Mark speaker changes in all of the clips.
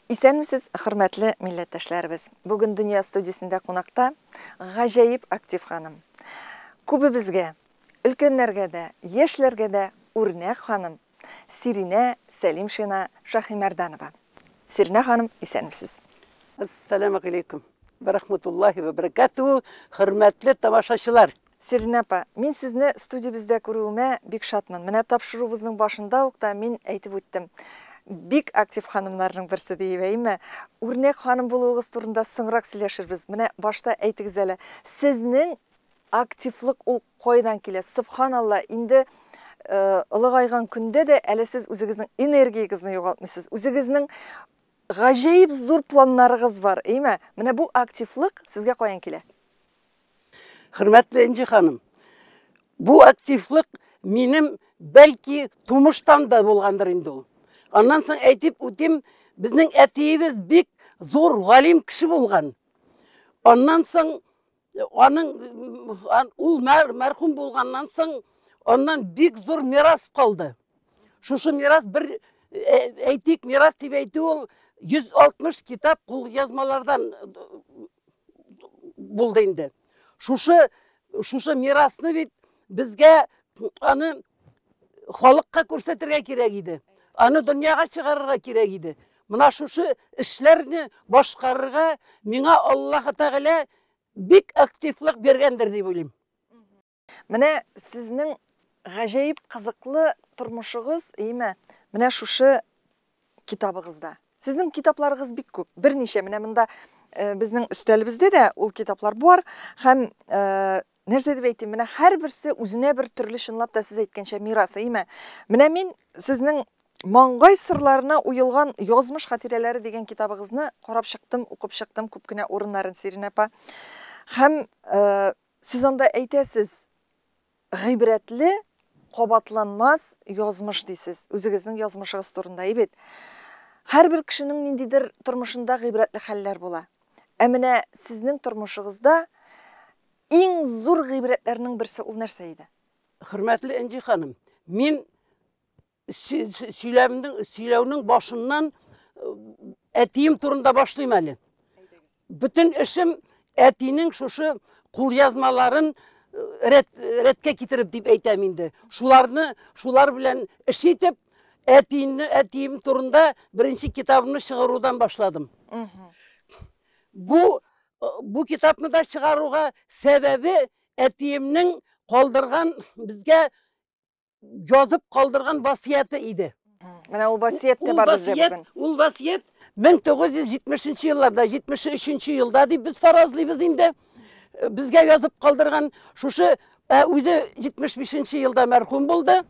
Speaker 1: Исәнмесез, хөрмәтле милләттәшләребез. Бүген Дөнья студиясендә кунакта гаҗәеп актив ханым. Күбебезгә, өлкәннәргә дә, яшьләргә дә үрнәк ханым Сиринә Сәлимшина Шаһимәрданова. Сиринә ханым, исәнмесез.
Speaker 2: Әссәламегаләйкүм вә рахматуллаһи вә бәрәкәтүһү, хөрмәтле тамашачылар!
Speaker 1: Сиринә апа, мин сезне студиябездә күрүемә бик шатмын. Менә тапшыруыбызның башында ук та мин әйтеп үттем. Бик актив ханымнарның берсе диеп, әйеме? Үрнәк ханым булуыгыз турында соңрак сөйләшербез. Менә башта әйтегез әле, сезнең активлык ул кайдан килә? Сөбханалла, инде олыгайган көндә дә әле сез үзегезнең энергиягезне югалтмыйсыз, үзегезнең гаҗәеп зур планнарыгыз бар, әйеме? Менә бу активлык сезгә каян килә?
Speaker 2: Хөрмәтле Энҗе ханым, бу активлык минем бәлки тумыштан да булгандыр инде ул. Аннан соң әйтеп үтим, безнең әтиебез бик зур галим кеше булган. Аннан соң аның ул мәрхүм булганнан соң аннан бик зур мирас калды. Шушы мирас бер әйтик, мирас дип әйтү ул 160 китап кулъязмалардан булды инде. Шушы шушы мирасны бит безгә аны халыкка күрсәтергә кирәк иде. Аны дөньяга чыгарырга кирәк иде. Менә шушы эшләрне башкарырга миңа Аллаһ Тәгалә бик активлык биргәндер дип уйлыйм.
Speaker 1: Менә сезнең гаҗәеп кызыклы тормышыгыз, име, менә шушы китабыгызда. Сезнең китапларыгыз бик күп, берничә. Менә монда э, безнең өстәлебездә дә ул китаплар бар һәм э, нәрсә дип әйтим, менә һәрберсе үзенә бер төрле чынлап та сез әйткәнчә мирас, име. Менә мин сезнең Маңгай сырларына уелган язмыш хатирәләре дигән китабыгызны карап чыктым, укып чыктым күп кенә урыннарын, Сирин апа. Һәм э, Сез анда әйтәсез, гыйбрәтле, кабатланмас язмыш дисез, үзегезнең язмышыгыз турында, әй бит. Һәрбер кешенең ниндидер тормышында гыйбрәтле хәлләр була. Ә менә сезнең тормышыгызда иң зур гыйбрәтләрнең берсе ул нәрсә иде?
Speaker 2: Хөрмәтле Энҗе ханым, мин сөйләмнең сөйләүнең башыннан әтием турында башлыйм әле. Бөтен эшем әтинең шушы кулъязмаларын рәт, рәткә китереп дип әйтәм инде. Шуларны, шулар белән эш итеп, әтине, әтием турында беренче китабымны чыгарудан башладым. Бу бу китапны да чыгаруга сәбәбе әтиемнең калдырган безгә язып калдырган васыяте иде.
Speaker 1: Менә ул васыять тә бар бездә бүген.
Speaker 2: Ул васыять 1970 елларда, 73 елда дип без фаразлыйбыз инде. Безгә язып калдырган шушы үзе 75 елда мәрхүм булды.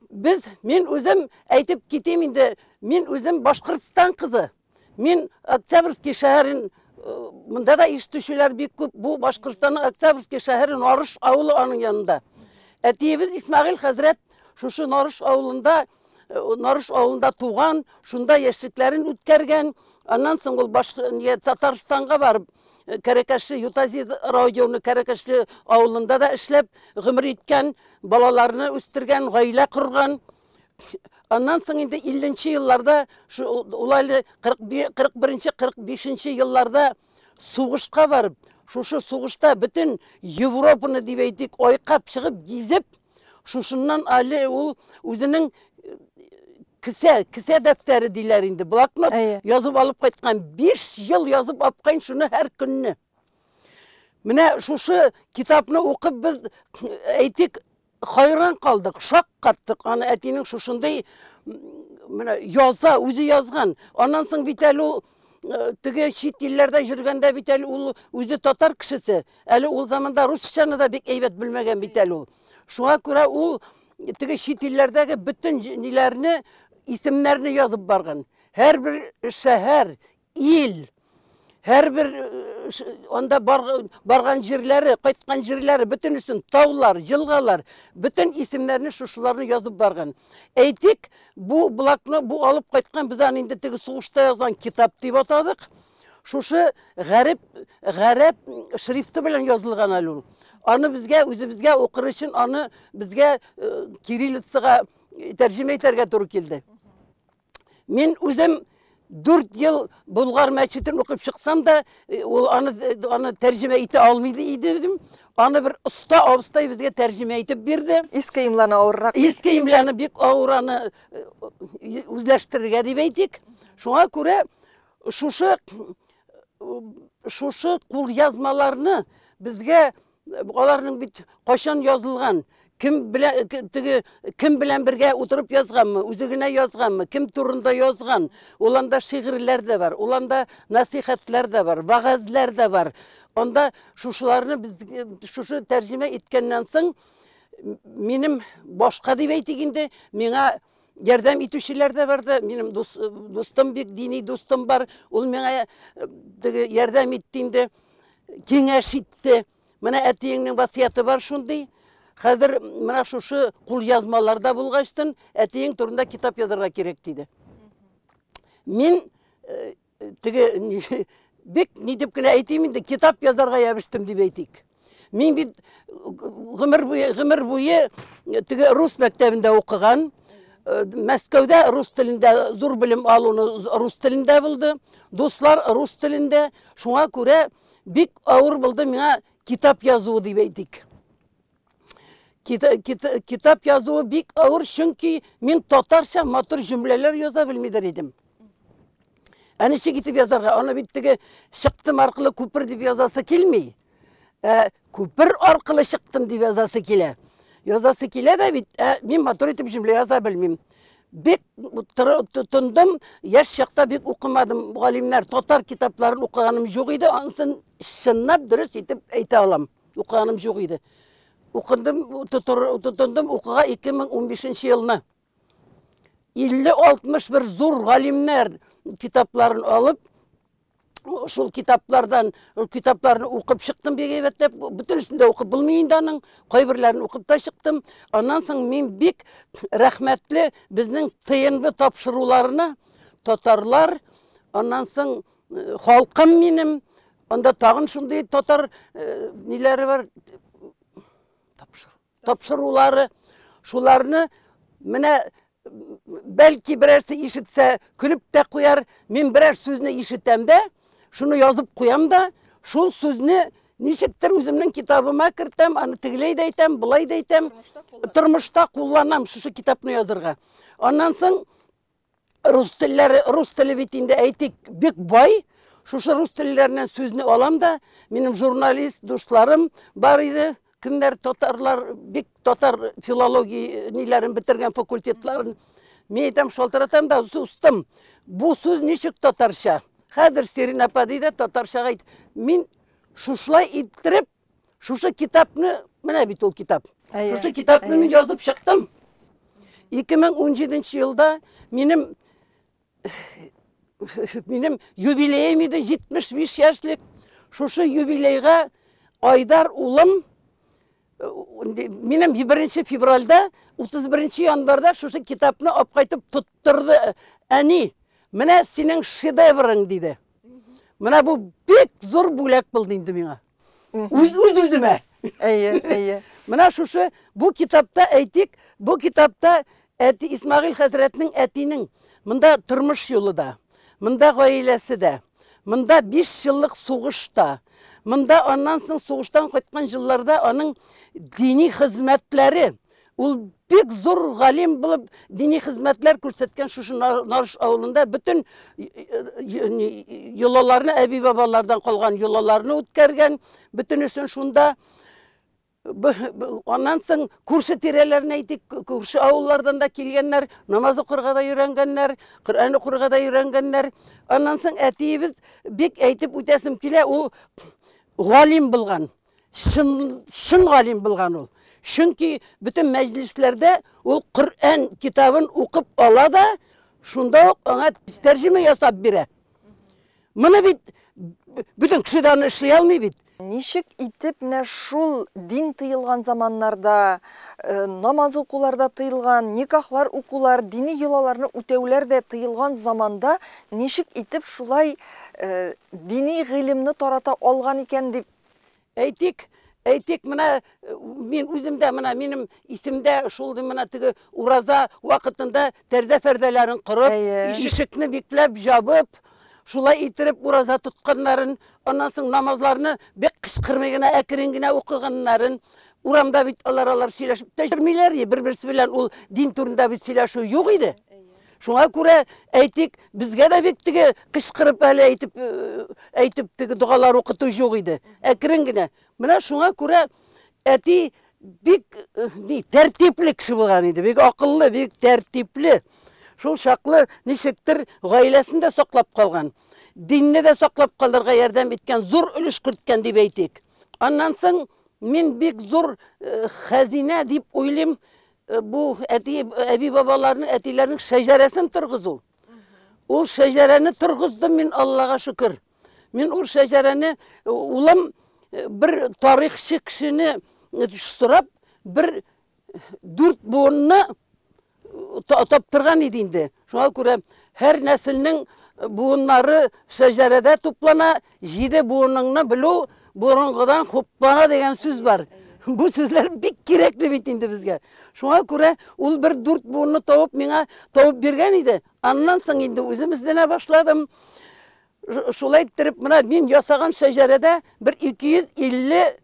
Speaker 2: Без, мин үзем әйтеп китим инде, мин үзем Башкортстан кызы. Мин Октябрьский шәһәрен монда да ишетүчеләр бик күп. Бу Башкортстанның Октябрьский шәһәре Нарыш авылы аның янында. Әтиебез Исмәгыйль хәзрәт шушы Нарыш авылында Нарыш авылында туган, шунда яшьлекләрен үткәргән. Аннан соң ул башка Татарстанга барып, Кәрәкәшле Ютази районы Кәрәкәшле авылында да эшләп гомер иткән, балаларны үстергән, гаилә корган. Аннан соң инде 50 нче елларда, ул әле 41 45 елларда сугышка барып, шушы сугышта бөтен Европаны дип әйтик, айкап чыгып, гизеп, шушыннан әле ул үзенең кесә, кесә дәфтәре диләр инде, блокнот язып алып кайткан. 5 ел язып апкан шуны һәр көнне. Менә шушы китапны укып без әйтик, Хайран калдык, шаккаттык. Аны әтинең шушындый менә яза, үзе язган. Аннан соң бит әле ул э, теге чит илләрдә йөргәндә бит әле ул үзе татар кешесе. Әле ул заманда русчаны да бик әйбәт белмәгән бит әле ул. Шуңа күрә ул теге чит илләрдәге бөтен ниләрне, исемнәрне язып барган. Һәрбер шәһәр, ил, һәрбер э, анда барган җирләре, кайткан җирләре, бөтенесен таулар, елгалар, бөтен исемнәрне шушыларны язып барган. Әйтик, бу блокнот, бу алып кайткан, без аны инде теге сугышта язган китап дип атадык. Шушы гарәп, гарәп шрифты белән язылган әле ул. Аны безгә, үзебезгә укыр өчен аны безгә э, кириллицага тәрҗемә итәргә туры килде. Мин үзем 4 ел Болгар мәчетен укып чыксам да, ул аны аны тәрҗемә итә алмый идем. Аны бер оста абыстай безгә тәрҗемә итеп бирде.
Speaker 1: Иске имланы авыррак.
Speaker 2: Иске имланы бик авыр аны үзләштерергә дип әйтик. Шуңа күрә шушы шушы кулъязмаларны безгә аларның бит кайчан язылган, кем белән теге кем белән бергә утырып язганмы, үзе генә язганмы, кем турында язган. Ул анда шигырьләр дә бар, ул анда насихәтләр дә бар, вәгазьләр дә бар. Анда шушыларны без шушы тәрҗемә иткәннән соң минем башка дип әйтик инде, миңа ярдәм итүчеләр дә барды. Минем дус, дустым бик дини дустым бар. Ул миңа теге ярдәм итте инде, киңәш итте. Менә әтиеңнең васыяте бар шундый. Хәзер менә шушы кулъязмаларда булгачтын, әтиең турында китап язарга кирәк диде. Мин теге бик ни дип кенә әйтим инде, китап язарга ябыштым дип әйтик. Мин бит гомер буе, гомер буе теге рус мәктәбендә укыган, Мәскәүдә рус телендә зур белем алуны рус телендә булды. Дуслар рус телендә. Шуңа күрә бик авыр булды миңа китап язуы дип әйтик. Китап язуы бик авыр, чөнки мин татарча матур җөмләләр яза белмидер идем. Ә ничек итеп язарга? Аны бит теге чыктым аркылы күпер дип язасы килми. Ә күпер аркылы чыктым дип язасы килә. Язасы килә дә бит, ә мин матур итеп җөмлә яза белмим. Бик тотындым, яшь чакта бик укымадым. Галимнәр татар китапларын укыганым юк иде, анысын чынлап дөрес итеп әйтә алам. Укыганым юк иде. Укындым, тотындым укыга 2015 елны. 50-61 зур галимнәр китапларын алып, шул китаплардан, китапларны укып чыктым бик әйбәтләп. Бөтенесен дә укып булмый инде аның. Кайберләрен укып та чыктым. Аннан соң мин бик рәхмәтле безнең ТНВ тапшыруларына, татарлар, аннан соң халкым минем, анда тагын шундый татар ниләре бар, тапшырулары, шуларны менә бәлки берәрсе ишетсә, көлеп тә куяр. Мин берәр сүзне ишетәм дә, шуны язып куям да, шул сүзне ничектер үземнең китабыма кертәм, аны тегеләй дә әйтәм, былай да әйтәм. Тормышта кулланам шушы китапны язырга. Аннан соң рус телләре, рус теле бит инде әйтик, бик бай. Шушы рус телләреннән сүзне алам да, минем журналист дусларым бар иде, кемнәр татарлар, бик татар филология ниләрен бетергән факультетларын. Мин әйтәм, шалтыратам да, дустым, бу сүз ничек татарча? Хәзер Сирин апа ди дә татарчага әйт. Мин шушылай иттереп, шушы китапны, менә бит ул китап. Шушы китапны мин язып чыктым. 2017 елда минем юбилеем иде, 75 яшьлек. Шушы юбилейга Айдар улым минем 1 февральдә, 31 январьда шушы китапны алып кайтып тоттырды. Әни, менә синең шедеврың, диде. Менә бу бик зур бүләк булды инде миңа. Үз үземә.
Speaker 1: Әйе, әйе.
Speaker 2: Менә шушы бу китапта әйтик, бу китапта әти Исмәгыйль хәзрәтнең әтинең монда тормыш юлы да, монда гаиләсе дә, монда 5 еллык сугыш та, монда аннан соң сугыштан кайткан елларда аның дини хезмәтләре, ул бик зур галим булып дини хезмәтләр күрсәткән шушы Нарыш авылында бөтен йолаларны, әби-бабалардан калган йолаларны үткәргән, бөтенесен шунда. Аннан соң күрше тирәләренә әйтик, күрше авыллардан да килгәннәр, намаз укырга да өйрәнгәннәр, Коръән укырга да өйрәнгәннәр. Аннан соң әтиебез бик әйтеп үтәсем килә, ул галим булган. Чын, чын галим булган ул. Чөнки бөтен мәҗлесләрдә ул Коръән китабын укып ала да, шунда ук аңа тәрҗемә ясап бирә. Моны бит бөтен кеше дә аны эшли алмый бит.
Speaker 1: Ничек итеп менә шул дин тыелган заманнарда, намаз укулар да тыелган, никахлар укулар, дини йолаларны үтәүләр дә тыелган заманда ничек итеп шулай дини гыйлемне тарата алган икән дип?
Speaker 2: Әйтик, Әйтик, менә мин үзем дә менә минем исемдә шул менә теге ураза вакытында тәрәзә пәрдәләрен корып, ишекне бикләп, җабып, шулай иттереп ураза тотканнарын, аннан соң намазларны бик кычкырмый гына, әкрен генә укыганнарын. Урамда бит алар сөйләшеп тә йөрмиләр, бер-берсе белән ул дин турында бит сөйләшү юк иде. Шуңа күрә, әйтик, безгә дә бик теге кычкырып әле әйтеп, әйтеп теге догалар укыту юк иде. Әкрен генә. Менә шуңа күрә әти бик ни, тәртипле кеше булган иде, бик акыллы, бик тәртипле. Шул чаклы ничектер гаиләсен дә саклап калган, динне дә саклап калырга ярдәм иткән, зур өлеш керткән дип әйтик. Аннан соң мин бик зур хәзинә дип уйлыйм, бу әти, әби бабаларның, әтиләрнең шәҗәрәсен торгызу. Ул шәҗәрәне торгыздым мин, Аллага шөкер. Мин ул шәҗәрәне улым бер тарихчы кешене сорап, бер 4 буынны таптырган иде инде. Шуңа күрә һәр нәселнең буыннары шәҗәрәдә туплана, 7 буыныңны белү борынгыдан хуплана дигән сүз бар. Бу сүзләр бик кирәкле бит инде безгә. Шуңа күрә ул бер 4 буынны табып миңа табып биргән иде. Аннан соң инде үзем эзләнә башладым. Шулай иттереп, менә мин ясаган шәҗәрәдә бер 250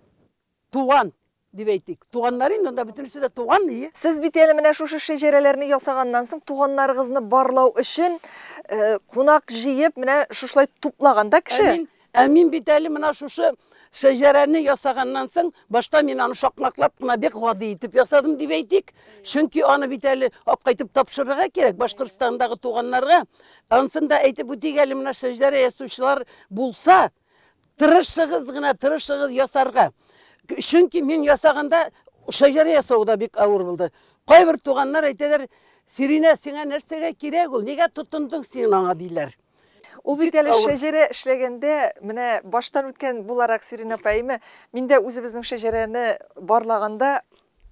Speaker 2: туган дип әйтик. Туганнар инде, анда бөтенесе дә туган, ие.
Speaker 1: Сез бит әле менә шушы шәҗәрәләрне ясаганнан соң туганнарыгызны барлау өчен кунак җыеп, менә шушылай туплаган да кеше.
Speaker 2: Ә мин бит әле менә шушы шәҗәрәне ясаганнан соң, башта мин аны шакмаклап кына бик гади итеп ясадым дип әйтик. Чөнки аны бит әле алып кайтып тапшырырга кирәк Башкортстандагы туганнарга. Анысын да әйтеп үтик әле, менә шәҗәрә ясаучылар булса, тырышыгыз гына, тырышыгыз ясарга. Чөнки мин ясаганда шәҗәрә ясау да бик авыр булды. Кайбер туганнар әйтәләр, Сиринә, сиңа нәрсәгә кирәк ул? Нигә тотындың син аңа, диләр.
Speaker 1: Ул бит әле шәҗәрә эшләгәндә, менә баштан үткән буларак Сиринә апа, әйме, мин дә үзебезнең шәҗәрәне барлаганда,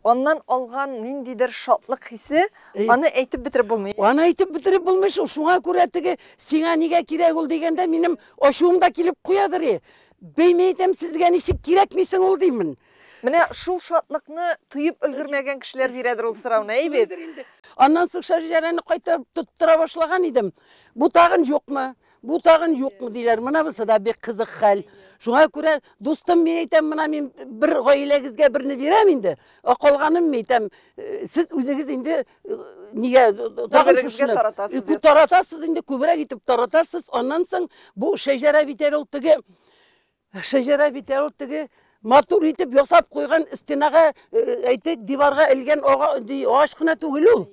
Speaker 1: аннан алган ниндидер шатлык хисе, аны әйтеп бетереп булмый.
Speaker 2: Аны әйтеп бетереп булмый шул. Шуңа күрә теге сиңа нигә кирәк ул дигәндә минем ачуым да килеп куядыр. Бәйме әйтәм, сезгә ничек кирәкмисең ул димен.
Speaker 1: Менә шул шатлыкны тоеп өлгермәгән кешеләр бирәдер ул сорауны, әй бит.
Speaker 2: Аннан соң шәҗәрәне кайтарып тоттыра башлаган идем. Бу тагын юкмы? Бу тагын юкмы диләр. Менә бусы да бик кызык хәл. Шуңа күрә, дустым, мин әйтәм, менә мин бер гаиләгезгә берне бирәм инде. Ә калганын мин әйтәм, сез үзегез инде нигә тагын шушыны
Speaker 1: таратасыз?
Speaker 2: Таратасыз инде, күбрәк итеп таратасыз. Аннан соң бу шәҗәрә бит әле ул теге шәҗәрә бит әле ул теге матур итеп ясап куйган стенага, әйтик, диварга элгән агач кына түгел ул.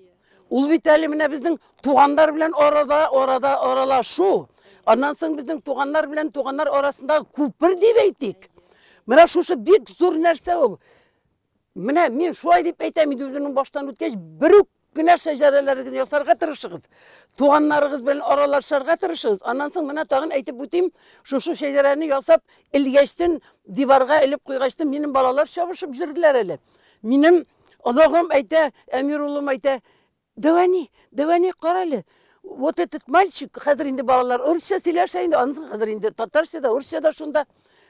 Speaker 2: Ул бит әле менә безнең туганнар белән арада аралашу. Аннан соң безнең туганнар белән туганнар арасындагы күпер дип әйтик. Менә шушы бик зур нәрсә ул. Менә мин шулай дип әйтәм инде үземнең баштан үткәч, бер үк кенә шәҗәрәләрегезне ясарга тырышыгыз. Туганнарыгыз белән аралашырга тырышыгыз. Аннан соң менә тагын әйтеп үтим, шушы шәҗәрәне ясап элгәчтен, диварга элеп куйгачтын минем балалар чабышып йөрделәр әле. Минем оныгым әйтә, Әмир улым әйтә, Дәвәни, Дәвәни, кара әле. Вот этот мальчик, хәзер инде балалар урысча сөйләшә инде, анысы хәзер инде татарча да, урысча да шунда.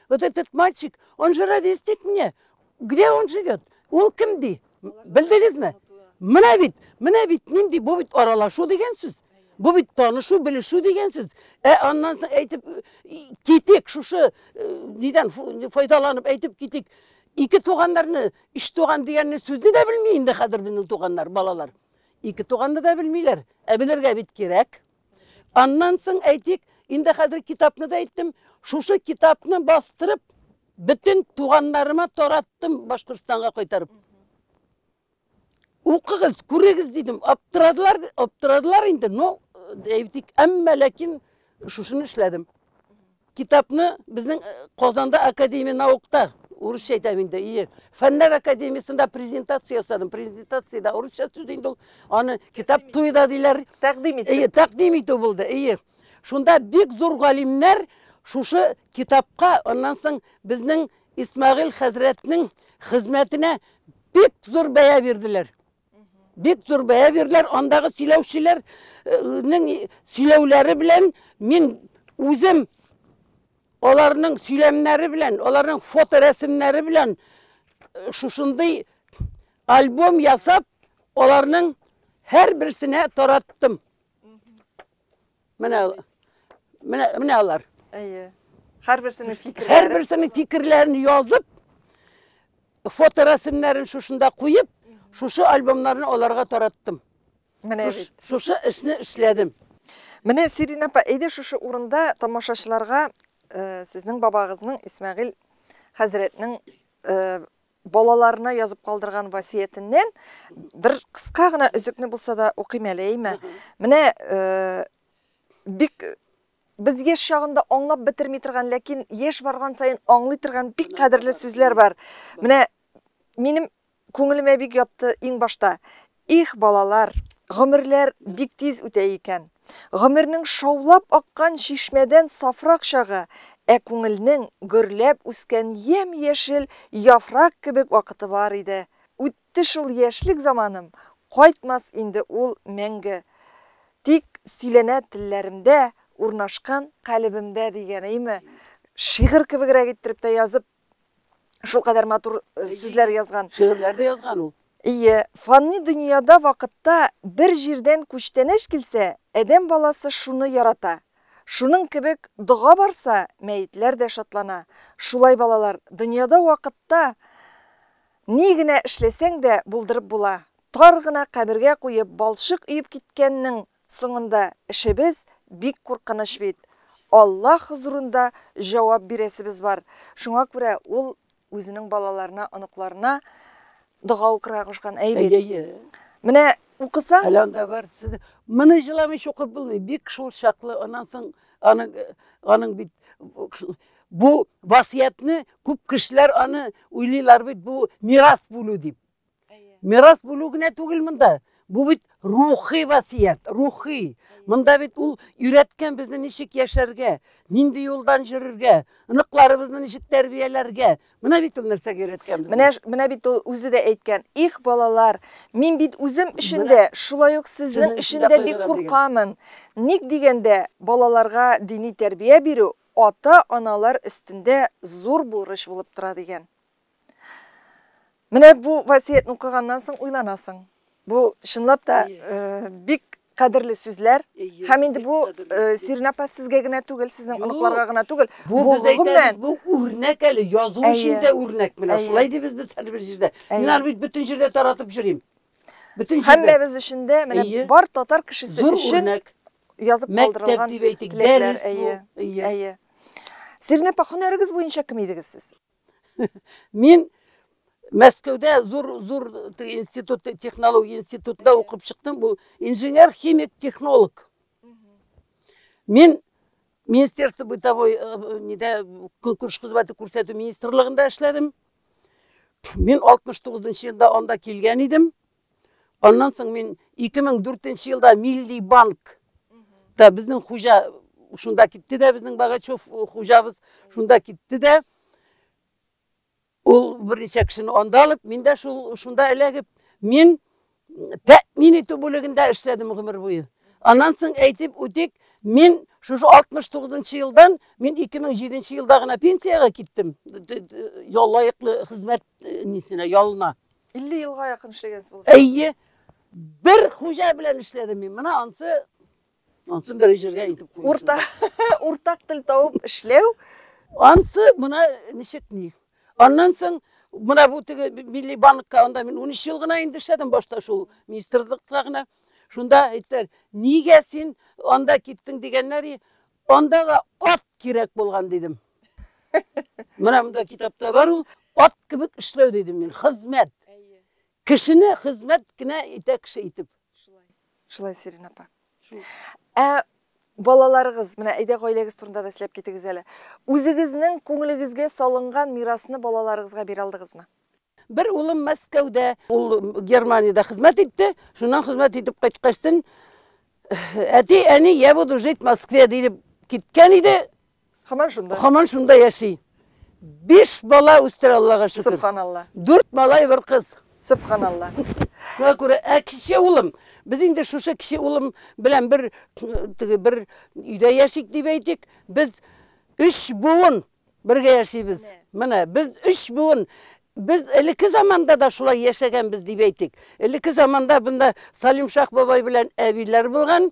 Speaker 2: Вот этот мальчик, он же ровесник мне. Где он живет? Ул кем ди? Белдегезме? Менә бит, менә бит нинди, бу бит аралашу дигән сүз. Бу бит танышу, белешү дигән сүз. Ә аннан соң әйтеп китик, шушы нидән файдаланып әйтеп китик. Ике туганнарны, өч туган дигәнне сүзне дә белми инде хәзер безнең туганнар, балалар. Ике туганны да белмиләр. Ә белергә бит кирәк. Аннан соң әйтик, инде хәзер китапны да әйттем. Шушы китапны бастырып, бөтен туганнарыма тараттым Башкортстанга кайтарып. Укыгыз, күрегез дидем. Аптырадылар, аптырадылар инде. Но, әйтик, әмма ләкин шушыны эшләдем. Китапны безнең Казанда Академия наукта, урысча әйтәм инде, ие, Фәннәр академиясендә презентация ясадым. Презентациядә урысча сүз инде ул. Аны китап туе да диләр.
Speaker 1: Тәкъдим итү.
Speaker 2: Ие, тәкъдим итү булды, ие. Шунда бик зур галимнәр шушы китапка, аннан соң безнең Исмәгыйль хәзрәтнең хезмәтенә бик зур бәя бирделәр. Бик зур бәя бирделәр. Андагы сөйләүчеләрнең сөйләүләре белән мин үзем Аларның сөйләмнәре белән, аларның фоторәсемнәре белән шушындый альбом ясап, аларның һәрберсенә тараттым. Менә менә менә алар.
Speaker 1: Әйе. Һәрберсенең фикерләре.
Speaker 2: Һәрберсенең фикерләрен язып, фоторәсемнәрен шушында куеп, шушы альбомнарны аларга тараттым.
Speaker 1: Менә бит.
Speaker 2: Шушы эшне эшләдем.
Speaker 1: Менә Сирин апа, әйдә шушы урында тамашачыларга э, сезнең бабагызның Исмәгыйль хәзрәтнең э, балаларына язып калдырган васыятеннән бер кыска гына өзекне булса да укыйм әле, әйме? Менә э, бик без яшь чагында аңлап бетерми торган, ләкин яшь барган саен аңлый торган бик кадерле сүзләр бар. Менә минем Күңелемә бик ятты иң башта. Их, балалар, гомерләр бик тиз үтә икән. Гомернең шаулап аккан чишмәдән сафрак чагы, ә күңелнең гөрләп үскән ямь-яшел яфрак кебек вакыты бар иде. Үтте шул яшьлек заманым, кайтмас инде ул мәңге. Тик сөйләнә телләремдә, урнашкан калебемдә, дигән, әйме? Шигырь кебегрәк иттереп тә язып, шулкадәр матур э, сүзләр язган.
Speaker 2: Шигырьләр дә язган ул.
Speaker 1: Ие, фанни дөньяда вакытта бер җирдән күчтәнәч килсә, адәм баласы шуны ярата. Шуның кебек дога барса, мәетләр дә шатлана. Шулай, балалар, дөньяда вакытта ни генә эшләсәң дә булдырып була. Тар гына кабергә куеп балчык өеп киткәннең Соңында эшебез бик куркыныч бит. Аллаһ хозурында җавап бирәсебез бар. Шуңа күрә ул үзенең балаларына, оныкларына дога укырга кушкан. Әй бит.
Speaker 2: Әйе.
Speaker 1: Менә укысаң.
Speaker 2: Әле анда бар. Сез моны җыламыйча укып булмый. Бик шул чаклы. Аннан соң аның аның бит бу васыятьне күп кешеләр аны уйлыйлар бит бу мирас бүлү дип. Мирас бүлү генә түгел монда. Бу бит рухи васыять, рухи. Монда бит ул өйрәткән безне ничек яшәргә, нинди юлдан йөрергә, оныкларыбызны ничек тәрбияләргә. Менә бит ул нәрсәгә өйрәткән безне.
Speaker 1: Менә, менә бит ул үзе дә әйткән, их, балалар, мин бит үзем өчен дә, шулай ук сезнең өчен дә бик куркамын. Ник дигәндә, балаларга дини тәрбия бирү ата-аналар өстендә зур бурыч булып тора дигән. Менә бу васыятьне укыганнан соң уйланасың. Бу чынлап та э, бик кадерле сүзләр. Һәм инде бу э, Сирин апа сезгә генә түгел, сезнең оныкларга гына түгел.
Speaker 2: Бу, бу гомумән бу үрнәк әле, язу өчен дә үрнәк менә. Шулай дибез без һәрбер җирдә. Мин аны бит бөтен җирдә таратып йөрим.
Speaker 1: Бөтен җирдә. Һәммәбез өчен дә менә бар татар кешесе өчен язып калдырылган
Speaker 2: теләкләр.
Speaker 1: Әйе. Әйе. Сирин апа, һөнәрегез буенча кем идегез сез?
Speaker 2: Мин Мәскәүдә зур зур институт, технология институтында укып чыктым. Бу инженер, химик, технолог. Мин Министерство бытовой э, нидә көнкүреш хезмәте күрсәтү министрлыгында эшләдем. Мин 69 елда анда килгән идем. Аннан соң мин 2004 елда Милли банк та безнең хуҗа шунда китте дә, безнең Богачев хуҗабыз шунда китте дә. Ул берничә кешене анда алып, мин дә шул шунда эләгеп, мин тәэмин итү бүлегендә эшләдем гомер буе. Аннан соң әйтеп үтик, мин шушы 69 елдан мин 2007 елда гына пенсиягә киттем. Лаеклы хезмәт э, нисенә, ялына.
Speaker 1: 50 елга якын эшләгәнсез булып.
Speaker 2: Әйе. Бер хуҗа белән эшләдем мин. Менә ансы ансын бер җиргә итеп куйдым.
Speaker 1: Урта уртак тел табып эшләү.
Speaker 2: Ансы менә ничек ни. Аннан соң менә бу теге Милли банкка анда мин 13 ел гына инде эшләдем башта шул министрлыкта гына. Шунда әйттеләр, нигә син анда киттең дигәннәр, анда да ат кирәк булган дидем. Менә монда китапта бар ул, ат кебек эшләү дидем мин, хезмәт. Кешене хезмәт кенә итә кеше итеп.
Speaker 1: Шулай. Шулай, Сирин апа. Ә балаларыгыз, менә әйдә гаиләгез турында да сөйләп китегез әле. Үзегезнең күңелегезгә салынган мирасны балаларыгызга бирә алдыгызмы?
Speaker 2: Бер улым Мәскәүдә, ул Германиядә хезмәт итте. Шуннан хезмәт итеп кайткачтын, әти, әни, я буду жить в Москве дип киткән иде.
Speaker 1: Һаман шунда.
Speaker 2: Һаман шунда яши. Биш бала үстерә, Аллага шөкер.
Speaker 1: Субханалла.
Speaker 2: Дүрт малай, бер кыз.
Speaker 1: Субханалла.
Speaker 2: Шуңа күрә, ә кече улым, без инде шушы кече улым белән бер теге бер өйдә яшик дип әйтик, без. Өч буын бергә яшибез. Менә без өч буын. Без элекке заманда да шулай яшәгәнбез дип әйтик. Элекке заманда бында Салим Шах бабай белән әбиләр булган,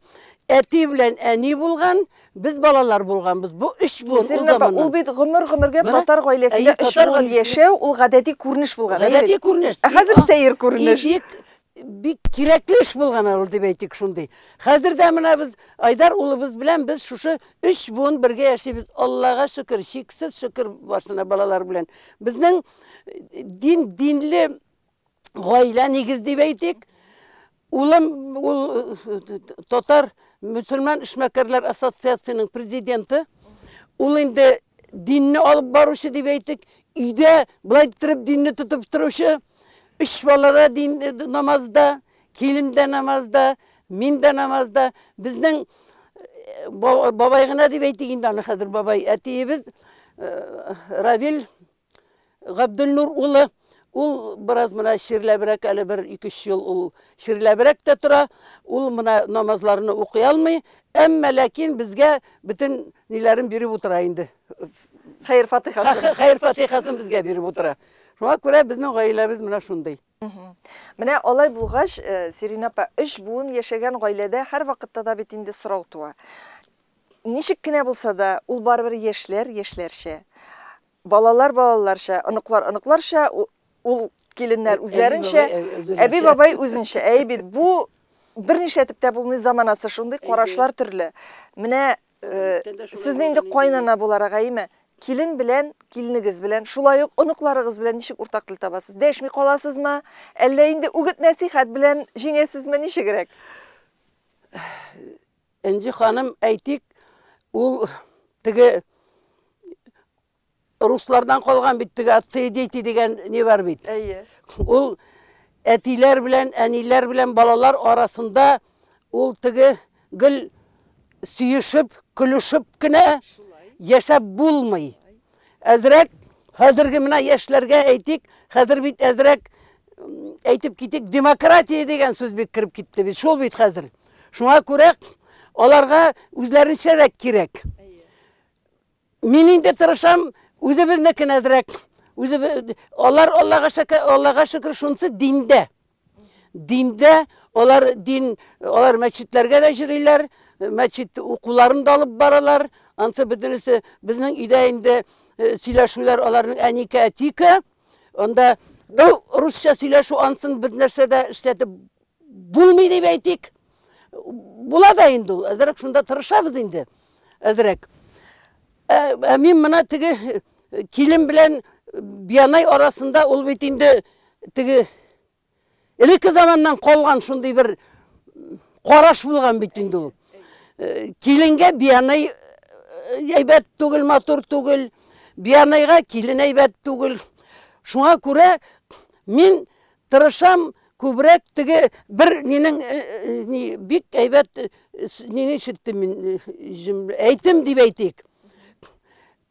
Speaker 2: әти белән әни булган, без балалар булганбыз. Бу өч буын ул
Speaker 1: заманнан. Ул бит гомер-гомергә татар гаиләсендә өч буын яшәү ул гадәти күренеш булган.
Speaker 2: Гадәти күренеш.
Speaker 1: Ә хәзер сәер күренеш.
Speaker 2: Бик кирәкле эш булган ул дип әйтик шундый. Хәзер дә менә без Айдар улыбыз белән без шушы өч буын бергә яшибез. Аллага шөкер, чиксез шөкер барсына балалар белән. Безнең дин динле гаилә нигез дип әйтик. Улым ул татар мөселман эшмәкәрләр ассоциациясенең президенты. Ул инде динне алып баручы дип әйтик. Өйдә былай иттереп динне тотып торучы. Өч бала да дин намазда, килен дә намазда, мин дә намазда. Безнең бабай гына дип әйтик инде аны хәзер бабай, әтиебез Равил Габделнур улы, ул бераз менә чирләбрәк әле бер ике-өч ел ул чирләбрәк тә тора. Ул менә намазларны укый алмый, әмма ләкин безгә бөтен ниләрен биреп утыра инде.
Speaker 1: Хәер фатихасын.
Speaker 2: Хәер фатихасын безгә биреп утыра. Шуңа күрә безнең гаиләбез менә шундый.
Speaker 1: Менә алай булгач, Сирин апа, өч буын яшәгән гаиләдә һәрвакытта да бит инде сорау туа. Ничек кенә булса да, ул барыбер яшьләр яшьләрчә, балалар балаларча, оныклар оныкларча, ул киленнәр үзләренчә, әби-бабай үзенчә. Әй бит, бу бернишләтеп тә булмый, заманасы шундый, карашлар төрле. Менә Сезне инде кайнана буларак, әйеме? Килен белән, киленегез белән, шулай ук оныкларыгыз белән ничек уртак тел табасыз? Дәшми каласызмы? Әллә инде үгет-нәсыйхәт белән җиңәсезме? Ничегрәк?
Speaker 2: Энҗе ханым, әйтик, ул теге руслардан калган бит теге отцы и дети дигән ни бар бит.
Speaker 1: Әйе.
Speaker 2: Ул әтиләр белән, әниләр белән балалар арасында ул теге гел сөешеп, көлешеп кенә яшәп булмый. Әзрәк хәзерге менә яшьләргә әйтик, хәзер бит әзрәк әйтеп китик, демократия дигән сүз бик кереп китте бит. Шул бит хәзер. Шуңа күрә аларга үзләренчәрәк кирәк. Мин инде тырышам, үзебезнекен әзрәк. Үзебез, алар Аллага шөкер, Аллага шөкер шунсы диндә. Диндә алар дин, алар мәчетләргә дә йөриләр, мәчет укуларын да алып баралар. Ансы бөтенесе безнең өйдә инде э, сөйләшүләр аларның әникә, әтикә. Анда ну, русча сөйләшү ансын бер нәрсә дә эшләтеп булмый дип әйтик. Була да инде ул. Әзрәк шунда тырышабыз инде. Әзрәк. Ә, ә мин менә теге э, килен белән биянай арасында ул бит инде теге элекке заманнан калган шундый бер караш булган бит инде ул. Э, киленгә биянай э, әйбәт түгел, матур түгел. Биянайга килен әйбәт түгел. Шуңа күрә мин тырышам күбрәк теге бер нинең э, э, ни бик әйбәт э, нине ишеттем мин җөмлә әйтем дип әйтик.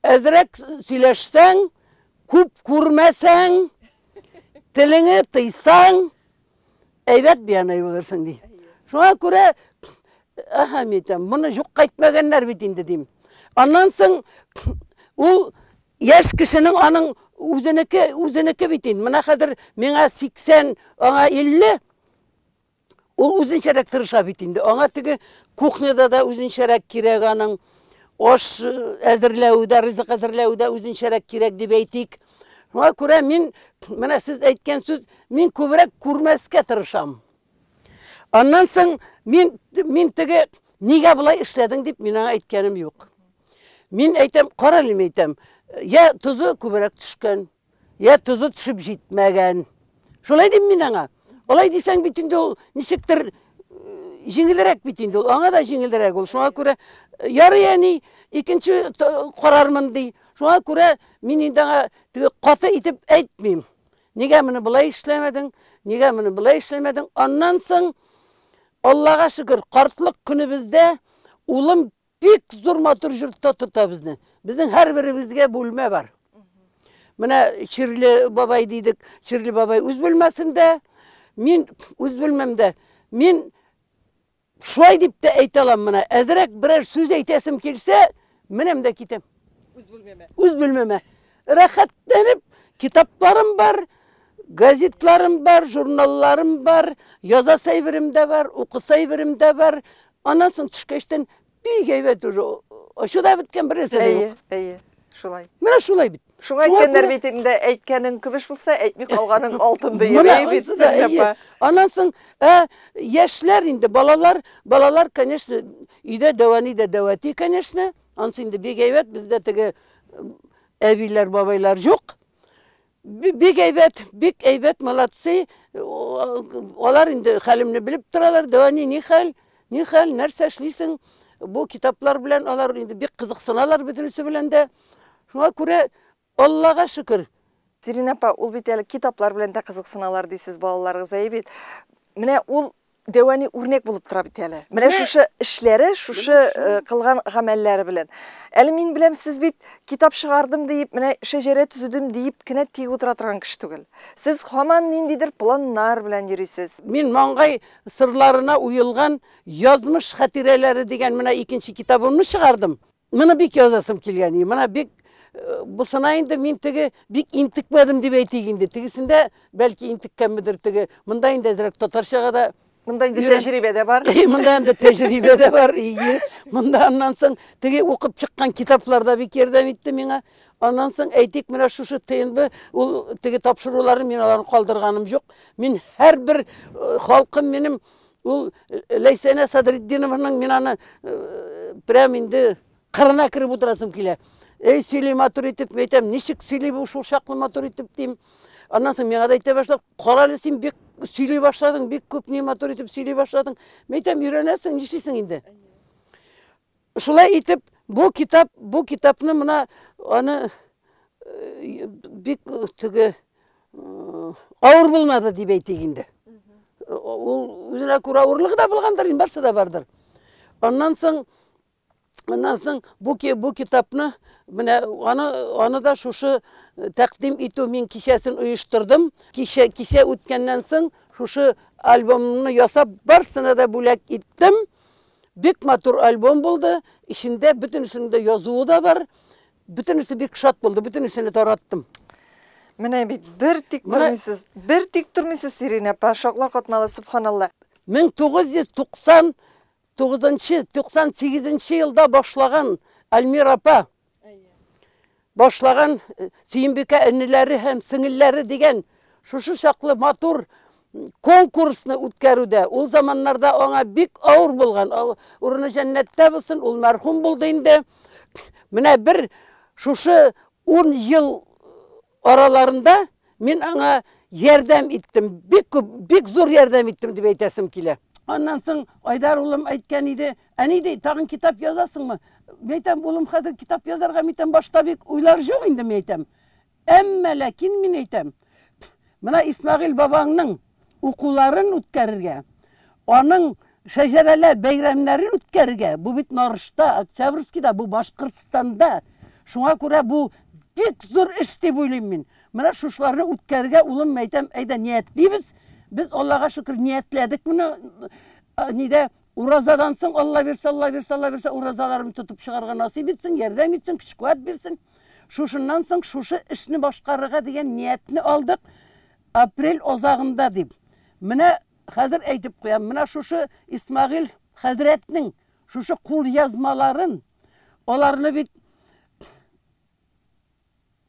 Speaker 2: Әзрәк сөйләшсәң, күп күрмәсәң, телеңе тыйсаң, әйбәт биянай булырсың ди. Шуңа күрә әһә мин әйтәм, моны юкка әйтмәгәннәр бит инде дим. Аннан соң ул Яшь кешенең аның үзенеке, үзенеке бит инде. Менә хәзер миңа 80, аңа 50. Ул үзенчәрәк тырыша бит инде. Аңа теге кухняда да үзенчәрәк кирәк аның. Аш э, әзерләү дә, ризык әзерләү дә үзенчәрәк кирәк дип әйтик. Шуңа күрә мин, менә сез әйткән сүз, мин күбрәк күрмәскә тырышам. Аннан соң мин, мин теге нигә болай эшләдең дип мин аңа әйткәнем юк. Мин әйтәм, кара әле, мин әйтәм, я тозы күбрәк төшкән, я тозы төшеп җитмәгән. Шулай дим мин аңа. Алай дисәң бит инде ул ничектер җиңелрәк бит инде ул, аңа да җиңелрәк ул. Шуңа күрә ярый әни, икенче карармын ди. Шуңа күрә мин инде аңа теге каты итеп әйтмим. Нигә моны болай эшләмәдең? Нигә моны болай эшләмәдең? Аннан соң Аллага шөкер, картлык көнебездә улым Бик зур матур йортта тота безне. Безнең һәрберебезгә бүлмә бар. Менә Чирле бабай дидек. Чирле бабай үз бүлмәсендә, мин үз бүлмәмдә. Мин шулай дип тә әйтә алам менә. Әзрәк берәр сүз әйтәсем килсә, менәм дә китәм.
Speaker 1: Үз бүлмәмә.
Speaker 2: Үз бүлмәмә. Рәхәтләнеп, китапларым бар, газетларым бар, журналларым бар, язасы әйберем дә бар, укысы әйберем дә бар. Аннан соң төшкәчтән бик әйбәт уже. Ачу да беткән, бер нәрсә дә юк.
Speaker 1: Әйе, әйе, шулай.
Speaker 2: Менә шулай бит.
Speaker 1: Шуңа әйткәннәр бит инде, әйткәнең көмеш булса, әйтми калганың алтын диеп.
Speaker 2: Менә бит, әйе. Аннан соң, яшьләр инде, балалар, балалар, конечно, өйдә дәвани дә дәвәти, конечно. Ансы инде бик әйбәт, бездә теге әбиләр, бабайлар юк. Бик әйбәт, бик әйбәт, молодцы. Алар инде хәлемне белеп торалар. Дәвани, ни хәл, ни хәл, нәрсә эшлисең? Бу китаплар белән алар инде бик кызыксыналар бөтенесе белән дә. Шуңа күрә Аллага шөкер.
Speaker 1: Сирин апа, ул бит әле китаплар белән дә кызыксыналар дисез балаларыгыз, әйе бит? Менә ул дәвани үрнәк булып тора бит әле. Менә шушы эшләре, шушы кылган гамәлләре белән. Әле мин беләм, сез бит китап чыгардым диеп, менә шәҗәрә төзедем диеп кенә тик утыра торган кеше түгел. Сез һаман ниндидер планнар белән йөрисез.
Speaker 2: Мин маңгай сырларына уелган язмыш хатирәләре дигән менә икенче китабымны чыгардым. Моны бик язасым килгән. Менә бик бусына инде мин теге бик интекмәдем дип әйтик инде. Тегесендә бәлки интеккәнмедер теге. Монда инде әзрәк татарчага да.
Speaker 1: Монда инде тәҗрибә дә бар.
Speaker 2: Монда инде тәҗрибә дә бар. Ие. Монда аннан соң теге укып чыккан китаплар да бик ярдәм итте миңа. Аннан соң әйтик, менә шушы ТНВ ул теге тапшыруларын мин аларны калдырганым юк. Мин һәрбер халкым минем ул Ләйсәнә Садретдинованың мин аны прям инде кырына кереп утырасым килә. Эй, сөйли матур итеп, мин әйтәм, ничек сөйли бу шул чаклы матур итеп дим. Аннан соң миңа да әйтә башлады, карале син бик сөйли башладың, бик күп ни матур итеп сөйли башладың. Мин әйтәм, өйрәнәсең, нишлисең инде. Шулай итеп, бу китап, бу китапны менә аны бик теге авыр булмады дип әйтик инде. Ул үзенә күрә авырлыгы да булгандыр, инде барсы да бардыр. Аннан соң аннан соң бу бу китапны менә аны аны да шушы тәкъдим итү мин кичәсен оештырдым. Кичә кичә үткәннән соң шушы альбомны ясап барсына да бүләк иттем. Бик матур альбом булды. Эчендә бөтенесенең дә язуы да бар. Бөтенесе бик шат булды, бөтенесен тараттым.
Speaker 1: Менә бит бер тик тормыйсыз, бер тик тормыйсыз, Сирин апа, шаклар катмалы, субханалла.
Speaker 2: 1999 98 елда башлаган Альмира апа башлаган Сөембикә энеләре һәм сеңелләре дигән шушы чаклы матур конкурсны үткәрүдә ул заманнарда аңа бик авыр булган. Урыны җәннәттә булсын, ул мәрхүм булды инде. Менә бер шушы 10 ел араларында мин аңа ярдәм иттем. Бик күп, бик зур ярдәм иттем дип әйтәсем килә. Аннан соң Айдар улым әйткән иде, әни ди, тагын китап язасыңмы? Мин әйтәм, улым, хәзер китап язарга мин әйтәм, башта бик уйлар юк инде, мин әйтәм. Әмма ләкин мин әйтәм, менә Исмәгыйль бабаңның укуларын үткәрергә, аның шәҗәрәләр бәйрәмнәрен үткәрергә, бу бит Нарышта, Октябрьскийда, бу Башкортстанда. Шуңа күрә бу бик зур эш дип уйлыйм мин. Менә шушыларны үткәрергә, улым, әйтәм, әйдә ниятлибез. Без Аллага шөкер ниятләдек моны. Нидә уразадан соң Алла бирсә, Алла бирсә, Алла бирсә, уразаларны тотып чыгарга насыйп итсен, ярдәм итсен, көч-куәт бирсен. Шушыннан соң шушы эшне башкарырга дигән ниятне алдык апрель азагында дип. Менә хәзер әйтеп куям, менә шушы Исмәгыйль хәзрәтнең шушы кулъязмаларын, аларны бит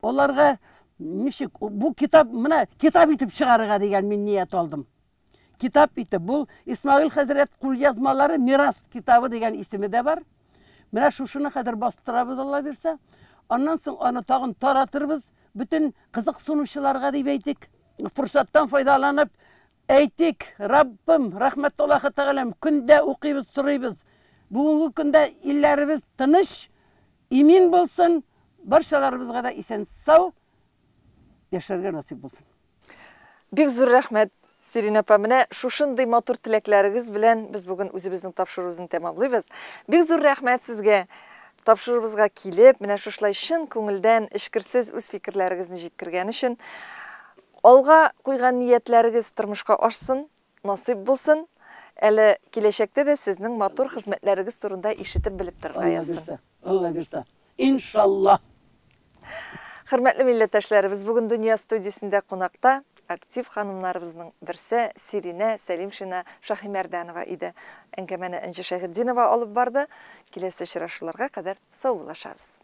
Speaker 2: аларга ничек бу китап, менә китап итеп чыгарырга дигән мин ният алдым. Китап итеп, бу Исмәгыйль хәзрәт кулъязмалары мирас китабы дигән исеме дә бар. Менә шушыны хәзер бастырабыз, Алла бирсә. Аннан соң аны тагын таратырбыз бөтен кызыксынучыларга дип әйтик. Форсаттан файдаланып әйтик, Раббым, рәхмәт Аллаһы Тәгаләм, көндә укыйбыз, сорыйбыз. Бүгенге көндә илләребез тыныч, имин булсын, барчаларыбызга да исән сау яшәргә насыйп булсын.
Speaker 1: Бик зур рәхмәт, Сирин апа. Менә шушындый матур теләкләрегез белән без бүген үзебезнең тапшыруыбызны тәмамлыйбыз. Бик зур рәхмәт сезгә тапшыруыбызга килеп, менә шушылай чын күңелдән, эчкерсез үз фикерләрегезне җиткергән өчен. Алга куйган ниятләрегез тормышка ашсын, насыйп булсын. Әле киләчәктә дә сезнең матур хезмәтләрегез турында ишетеп белеп торырга язсын.
Speaker 2: Алла бирсә. Иншаллаһ.
Speaker 1: Хөрмәтле милләттәшләребез, бүген Дөнья студиясендә кунакта актив ханымнарыбызның берсе Сиринә Сәлимшина Шаһимәрдәнова иде. Әңгәмәне Энҗе Шәйхетдинова алып барды. Киләсе очрашуларга кадәр саубуллашабыз.